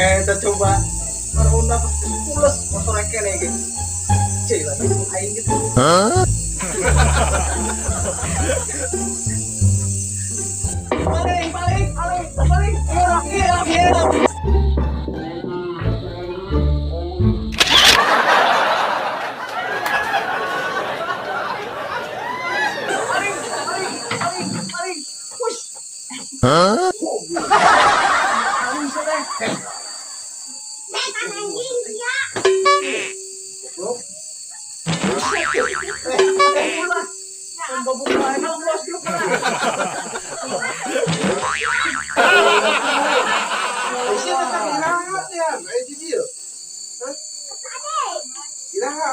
Eta coba ngaronda pules motor kene ge. Ceuy lah aing gitu. Hah? Paling paling paling paling orang iya iya. Paling paling paling paling. Push. Hah? Paling teh. Setan anjing sia. Goblok. Ulah. Pembabuk lain bos lu kan. Sia tetap iraha ya, aya di dieu. Hah? Iraha.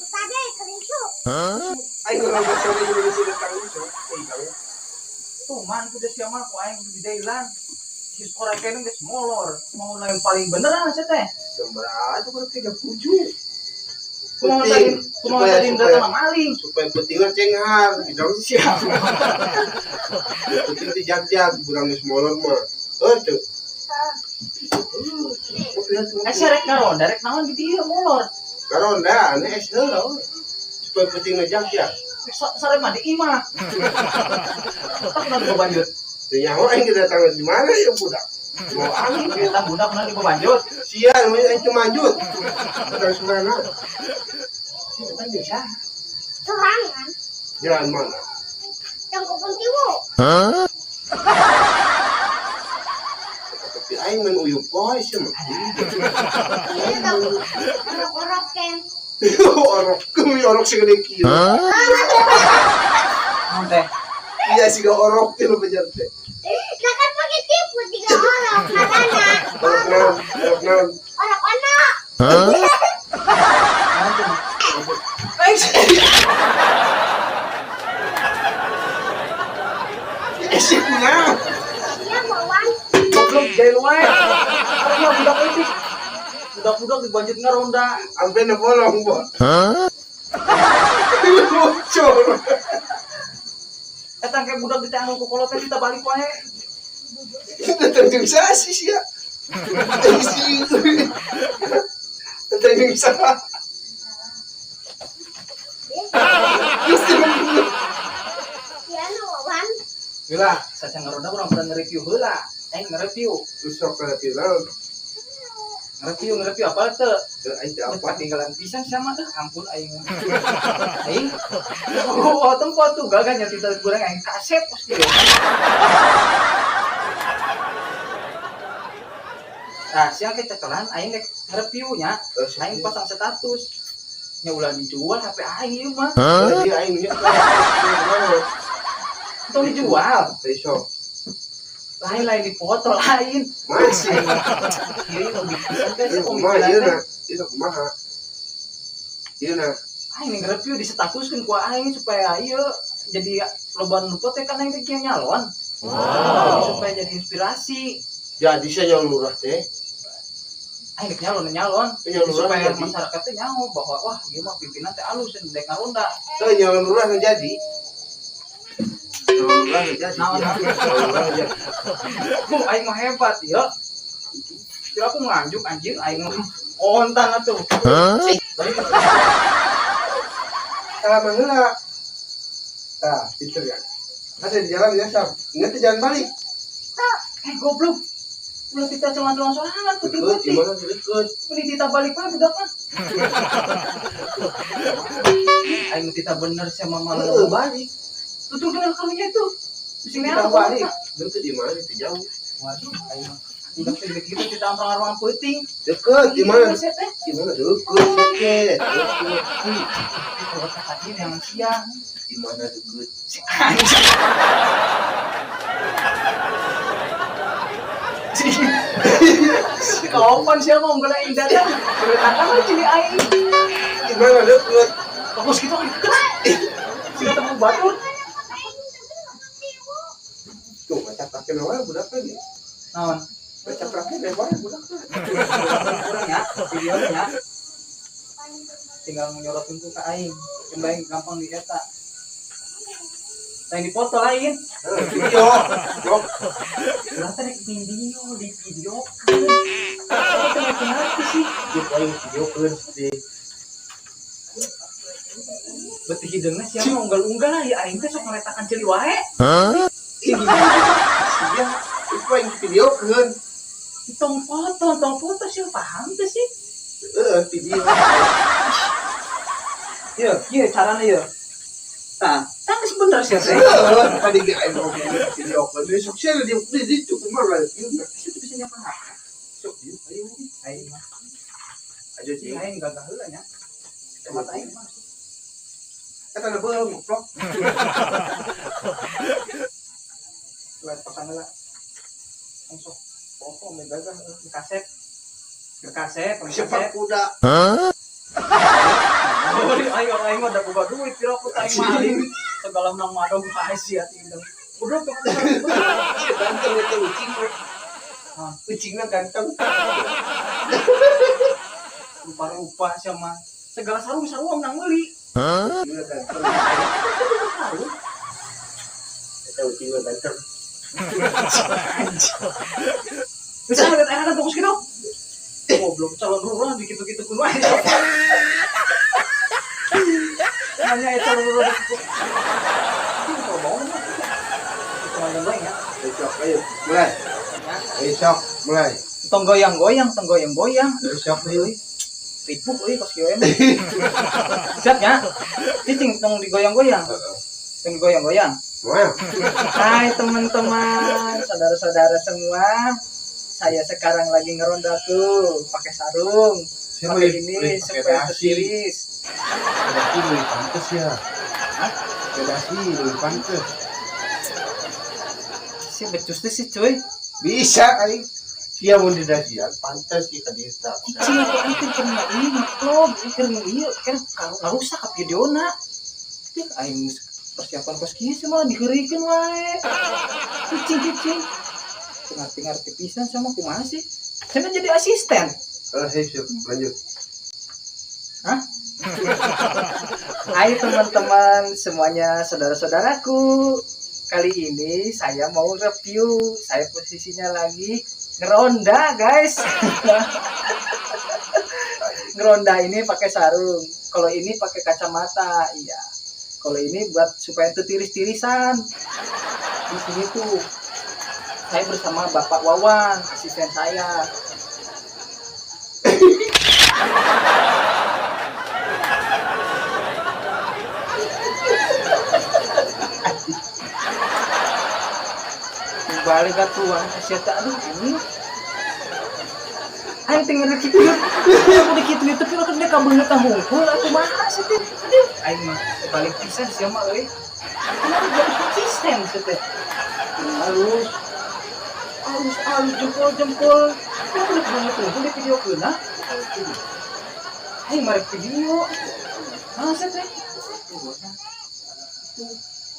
Tadi kerisu. Aing urang sore jeung geus datang itu. Tuh man kudu sia mah ku aing di jailan. Si sekolah kene geus molor. Mau lain paling beneran sia teh. Jam berapa baru ke jam 7. Kumaha tadi kumaha tadi datang maling. Supaya pentingnya cenghar, di dalam Siap. Penting teh jag-jag, urang geus molor mah. Heuh teu. Eh sia rek ngaronda rek naon di dieu molor. Ngaronda, aneh es heula. Supaya pentingnya jag-jag. Sare mah di imah. Tak pernah dibabanjut. Teu nyaho aing datang di mana ya budak. Mau angin Eta budak pernah dibabanjut. Sia, namanya aing teu manjut. Datang surana. Datang jeung saha? Sorangan. Jalan mana? Cangkupun tiwu. Tapi aing main uyup poe sia mah. Ini tau orok-orok ken. Orok, kami orok segede kieu. Naon teh? Iya siga orok teh nu bejar teh. Nah kan pakai tipu tiga orok karena Orok naon? Orok naon? orok ono. Naon teh? Eh, Eh sih kunaon? Iya bawang. Goblok jail wae. Karena budak leutik. Budak-budak dibanjut ngaronda. Ampe na bolong, Bo. Bocor. Eta engke budak diteangan ku kolot teh kita balik wae. Datang jeung saha sih sia? Eh si. Datang jeung saha? Geus teu Iya no bawang. Gila, saca ngaronda urang pernah nge-review heula. Aing nge-review. Terus sok kana naon? Nge-review apa teu? Teu aing teu apa. Ketinggalan pisan sama deh, ampun aing. Aing. Oh, tempat tuh gagahnya kita goreng aing kaset pos kieu. Nah, siang ke cocolan aing rek nge-review nya. Aing pasang status. Nya ulah dijual HP aing ieu mah. Jadi aing nya. Tong dijual. Teh sok. Lain-lain dipoto lain. Masih. Ieu lebih pisan teh Ieu kumaha ieu na? Ieu kumaha? Ieu na. Aing nge-review di statuskeun ku aing supaya ieu jadi loba nu teh kan aing teh nyalon. Wow. Supaya jadi inspirasi. Jadi saya nyalon lurah teh. Aing rek nyalon nyalon Nyalon lurah supaya jadi. masyarakat teh nyaho bahwa wah ieu mah pimpinan teh alus dek ngaronda. Teu nyalon lurah jadi. Nyalon lurah jadi. Naon? Nyalon lurah jadi. Oh, aing mah hebat ya. Kira aku nganjuk anjir aing mah ontan atuh. Balik. Salah heula. Tah, pinter ya. Ada di jalan ya, Sam. Ingat di jalan balik. Eh goblok. Ulah kita celan-celan sorangan Deket, putih-putih. gimana deket? Ini tita balik mah budak mah. Aing tita bener sama malah Heeh, balik. Tutur kenal karunya itu. Di sini Kita apa balik. Deket di mana? Itu jauh. Waduh, aing mah. Budak teh gitu kita amprang-amprang peuting. Deket di mana? Iya, teh. Di mana deket? Deket. Deket. Kalau tadi yang siang. Di mana deket? Si anjing. Si kapan sih mau nggak aing datang? Datang aja nih aing. Di mana deket? Bagus gitu kan deket. Si ketemu batur. Tuh, baca pakai wae budak lagi. Naon? Baca pakai wae budak. Kurang ya videonya. Tinggal menyorotin tuh ke aing. Yang baik gampang di eta. Lain dipoto lain. Video. Blok. Urang teh rek video di video. Kenapa sih? Dia paling videokeun sih. Beuti hideungna sia mah unggal-unggal lah ya aing teh sok ngaretakan ceuli wae. Iya, itu paling videokeun. Tong foto sih paham teh sih. Heeh, video. Iya, iya carana ieu. Tah, tangis bener sih teh. Heeh, tadi ge aing ngomong videokeun. Sok sia di di cukup mah lah. Situ bisa nyapa. Sok dieu ayo. Aing mah. Aja sih. Aing gagah heula nya. Mata aing mah. Eta na beul goblok. Lihat pasang heula. Langsung pokok me gagah kaset. Kaset, Siapa kuda? Hah? Ayo aing mah da boga duit pira ku aing mah aing segala menang madog wae sia teh. Udah Si ganteng eta ucing. Ucingna ganteng. Rupa-rupa sia mah. Segala sarung-sarung menang meuli. Ucingna ganteng. Eta ucingna ganteng. Bisa lihat anak fokus gitu. Goblok calon lurah dikitu-kitu kun wae. Hanya itu lurah. Itu mau mah. Itu mah ya. Besok ayo mulai. Besok mulai. Tong goyang-goyang, tong goyang-goyang. Besok euy. Ripuh euy kos kieu mah. Siap nya? Cicing tong digoyang-goyang. Tong digoyang-goyang. Wah. Hai teman-teman, saudara-saudara semua. Saya sekarang lagi ngeronda tuh, pakai sarung, pakai ini supaya tertiris. Dasi lebih pantes ya. Hah? Dasi lebih pantes. Si becus deh sih cuy. Bisa kali. Sia mun di dasian pantes sih ka desa. Cicing aku aing keur ini maklum, keur ieu kan ngarusak ka videona. Teh aing persiapan kos kieu sih mah diheurikeun wae. Cicing-cicing. Ngerti-ngerti pisan sama kumaha sih? Saya jadi asisten. Siap, lanjut. Hah? Hai teman-teman semuanya, saudara-saudaraku. Kali ini saya mau review. Saya posisinya lagi ngeronda, guys. Ngeronda ini pakai sarung. Kalau ini pakai kacamata, iya. Kalau ini buat supaya itu tiris-tirisan. Di sini tuh saya bersama Bapak Wawan, asisten saya. Balik atuh, sia teh aduh anjing. Aing teh ngeureuh kitu. Aku di kitu itu pira kan ka beungeut hungkul atuh mah sia teh. Aduh, aing mah balik pisan sia mah euy. Kenapa jadi konsisten sia teh? Halus. Halus jempol-jempol. Kenapa udah banget hungkul di video keuna? Aing marek video. Ah sia teh. Itu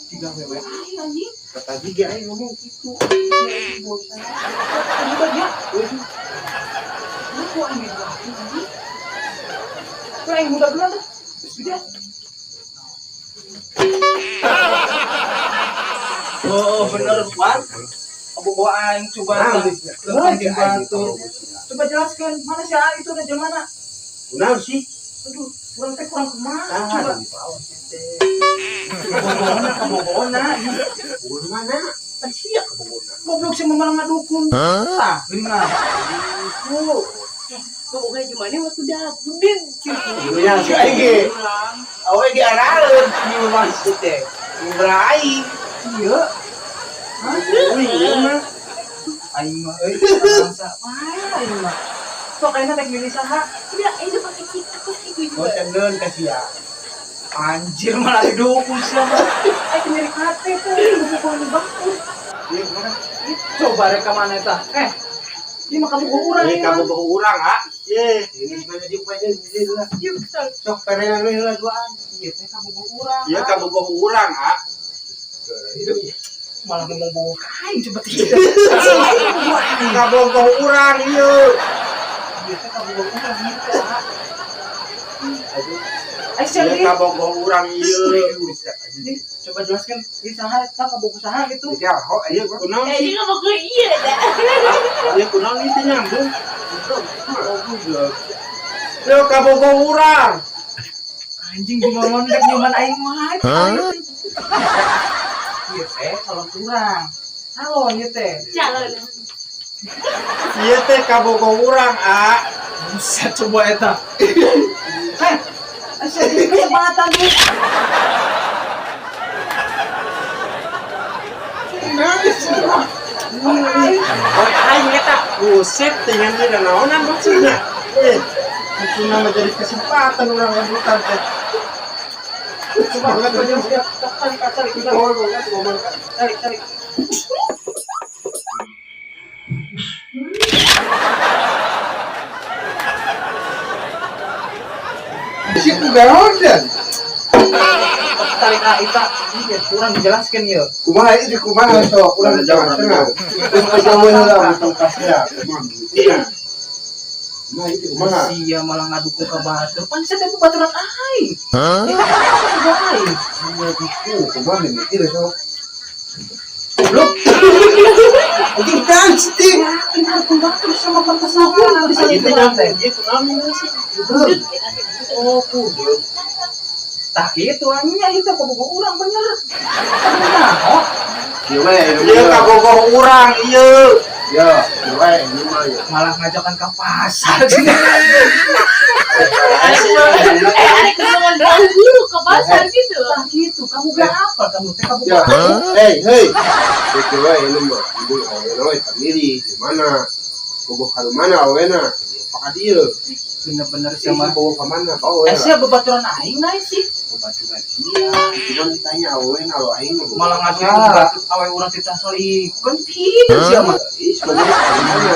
tiga wewe aing anjing. Kata juga aing ngomong gitu. Bosan. Udah ya. Aku aing gitu anjing. Ku aing udah dulu tuh. Sudah. Oh, bener Wan. Aku bawa aing coba batu. Coba jelaskan mana sih A itu udah mana? Kunaon sih? Aduh, urang teh kurang kumaha coba. Kabogona, kabogona. Kabogona mana? Kan sia kabogona. Goblok sih malah ngadukun. Tah, geuningan. Tuh. Pokoknya gimana waktu dah budin gitu. Ya, si aing ge. Awe ge araeun ieu maksud teh. Ngobrol aing. Iya. Hah? Iya mah. Aing mah euy bangsa. Wah, aing mah. Sok ayeuna teh milih saha? Udah, itu pakai cik aku itu juga. Oh, cendeun ka sia. Anjir malah didukung sia mah. Aing nyeri hati tuh, buku baku. Iya, kemana? Coba rek ka mana eta? Ini mah kamu urang. Ini kamu bawa urang, ah. Ye, ini mana di upaya di lah. Ieu kesal. Sok perenan we heula duaan. Ieu teh kamu urang. Iya, kamu bawa urang, ah. Malah ngomong bawa kain coba tidak. Kamu bawa urang ieu. Ieu teh kamu bawa urang ieu teh. Aduh. Ai sia Ieu ieu. Kabogoh urang ieu. Coba jelaskan, ieu saha eta, kabogoh saha gitu? Ya, ho, ieu kunaon Eh, sih? dia ngomong gue iya dah. Ieu kunaon ieu teh nyambung? Ieu kabogoh urang. Anjing, di ngomong rek nyuman aing mah. Ieu teh calon urang. Calon ieu teh. Calon. Ieu teh kabogoh urang, A. Buset, coba eta. Heh, sia di kesempatan nih. Oh, aing eta. Buset, tinggal di naonan maksudnya. Eh, itu nama jadi kesempatan urang rebutan teh. Coba coba jelaskan. Tarik, tarik, tarik. Tarik, tarik. Tarik ah eta. Iya, kurang dijelaskan ya. Kumaha itu, kumaha sok urang jelaskeun. Kumaha heula tong kasih. Iya. Nah, itu kumaha? Sia malah ngadukung ka batur. Pan sia teh baturan aing. Eta kan kabogoh aing. Iya, kumaha mikir sok. Goblok. Anjing kan sih. Yakin aku batur sama pantas aku bisa Itu gitu nyampe. teh. Ieu kunaon sih? Budek. Oh, kudu. Tah kitu anya itu kabogoh urang bener. Bener. Oh, Ieu kabogoh urang ieu. Ya, we ini mah ya. Malah ngajakan ke pasar. Eh, ada golongan bau buru ke pasar gitu. Tah gitu, kamu gak apa kamu teh kamu Ya, hey, hey. Itu we ini mah, ibu awena we pamilih di mana? Bogoh ka mana awena? Ya, paka dieu. Bener-bener Sama sama. bogoh ka mana? Bawa Eh, we. siapa bebaturan aing naik sih? Bebaturan iya, cuman ditanya awena lo aing mah. Malah ngajakin batu awe urang titah selingkuh kan gitu sih mah. Ih, sebenarnya ka mana?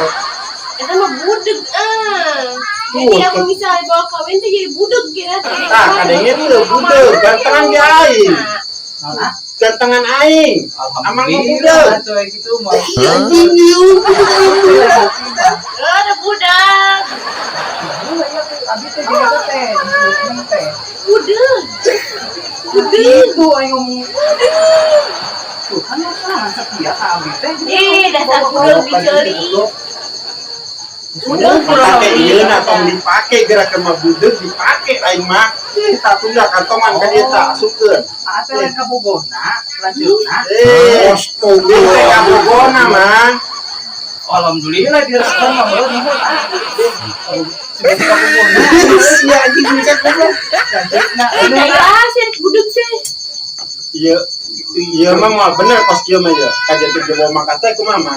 Eta mah budeg ah. Jadi aku misalnya bawa kawin tuh jadi budeg gitu. Tah, kadangnya tuh budeg, gantengan ge aing. Naon ah? Gantengan aing. Amang mah budeg. Alhamdulillah tuh kayak gitu mah. Anjing ieu. Ada budak. Iya, iya, abi teh jeung teh, disebutna teh. Budeg. Budeg. Itu aing ngomong. Tuh kan salah setia ka abi teh. Eh, dasar budeg diceli. Budeg Dipake ieu na tong dipake gerakan mah budeg dipake aing mah. Ih, tah tunda kantongan ka dieu tah asupkeun. Aa teh lain kabogohna, lanceukna. Eh, teh kabogohna mah. Alhamdulillah direspon mah heuh nuhun ah. Sebagai kabogohna. Sia anjing bisa goblok. Lanceukna. Eh, kayak sih budeg sih. Ieu ieu mah moal bener kos kieu mah ieu. Kajeun teh dibawa mangkat teh kumaha mah.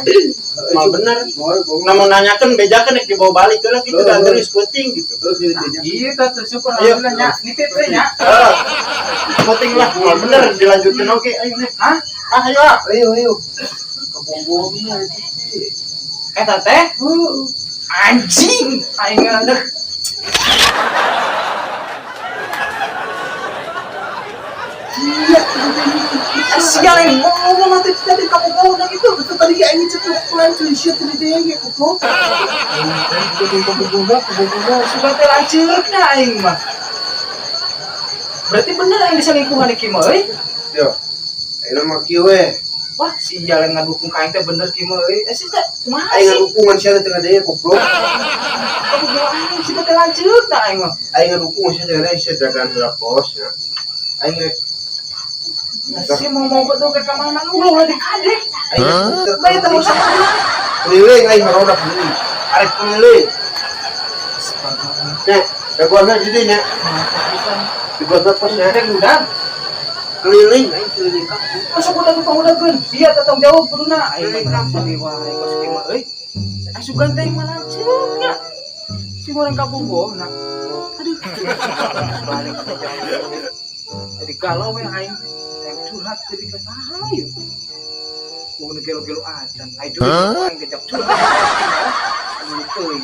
Moal bener. Namun nanyakeun bejakeun rek dibawa balik heula kitu da terus penting gitu. Gitu tuh syukur alhamdulillah nya. Nitip teh nya. Heeh. Penting lah, moal bener dilanjutkeun oge ayo nih. Hah? Ah, ayo ah. Ayo, ayo. Kabogohna itu sih. Eta teh? Anjing, aing ngadeg. Iya, Sial yang ngomong nanti tadi kabogohna gitu. itu tadi aing cetuk lanceuk sia tadi teh ge goblok. Kabogohna, kabogohna. Sudah teh lanceukna aing mah. Berarti bener aing diselingkuhan iki mah euy. Yo. Ayeuna mah kieu we. Wah, sial yang ngadukung ka aing teh bener ki mah euy. Eh, sih teh kumaha Aing sih? ngadukungan sia teh ngadenge goblok. Kabogoh aing sih teh lanceukna aing mah. Aing ngadukungan sia teh ngadenge sia jagaan heula pos ya. Aing rek Sih mau mau betul ke mana ulah lah dikadek. aing rek Bae teh mau sama keliling aing marodak keliling. Arek keliling. Nya, jagoanna di dinya. Jagoanna pos nya. Rek udah. Keliling aing keliling kampung. Masa udah lupa udah Sia tanggung jawab kuduna. Aing mah sedih wae kos kieu mah euy. Asugan teh mah lanceukna. Si goreng kabogohna. Aduh. Balik ke jalan. Jadi galau we aing. Aing curhat jadi ke saha ieu. Mun gelo-gelo acan. Aing juga aing kejap curhat. Aduh euy.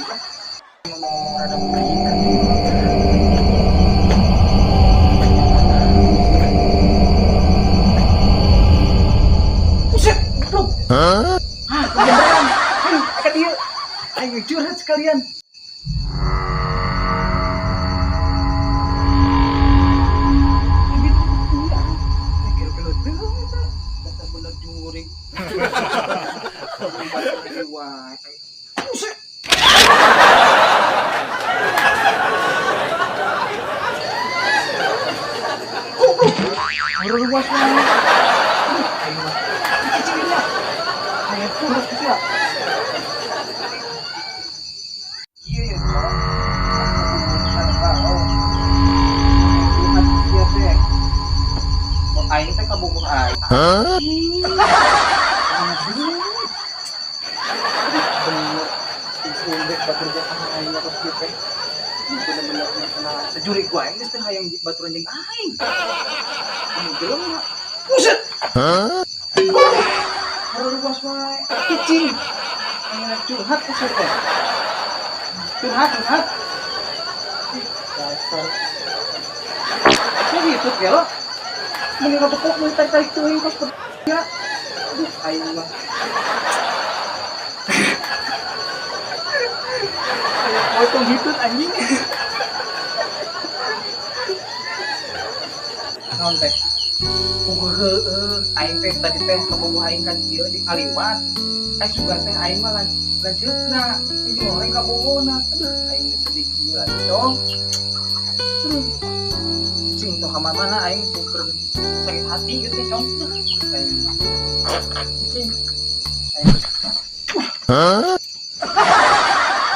Ngomong-ngomong rada mengajikan. Buset, goblok. Hah? Kebenaran. Ayo, ka dieu. Aing curhat sekalian. Wae. Buset. Goblok. Luas wae. Ayo mah. Cicing nya. Ayo kurang sia. Iya ya, Cok. Iya teh. Mun aing teh kabogoh aing. Bener. Udah batur jeung aing atos kieu teh. Bener-bener kenalan. Sejuri gua aing geus teh hayang baturan jeung aing. Anu jelema. Buset. Luas wae. Cicing. Aing curhat ku teh. Curhat, curhat. Ih, dasar. Saya gitu ya lo. Mending ngebekok mun tarik-tarik teuing kos ya. Aduh, aing mah. Kayak potong hitut anjing. Naon teh? Heueuh, aing teh tadi teh kabogoh aing ka dieu di kaliwat. Aing sugan teh aing mah lanceukna. Ini orang kabogohna. Aduh, aing geus sedih gila dong. Aduh. Cing tong ka mana aing tuker sakit hati gitu teh, Cong. Aduh, aing mah. Cing. Aing.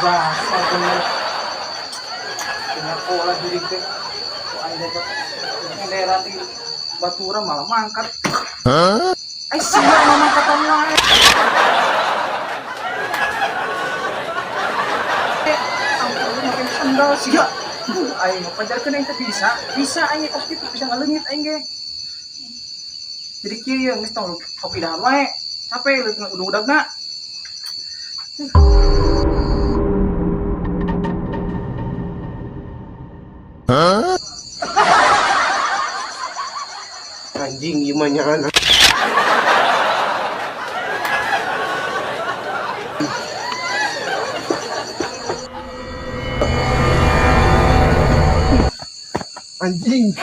Dasar bener. Punya pola diri teh. Ku aing dapat daerah di Batura malah mangkat. Eh, sia mah mangkatan wae. Ampun, makin sendal sia. Aing mah pajarkeun aing teh bisa. Bisa aing kos kitu bisa ngaleungit aing ge. Jadi kieu ye geus tong kopi dahar wae. Capek leutik udah-udagna. Anjing gimana anak. Anjing.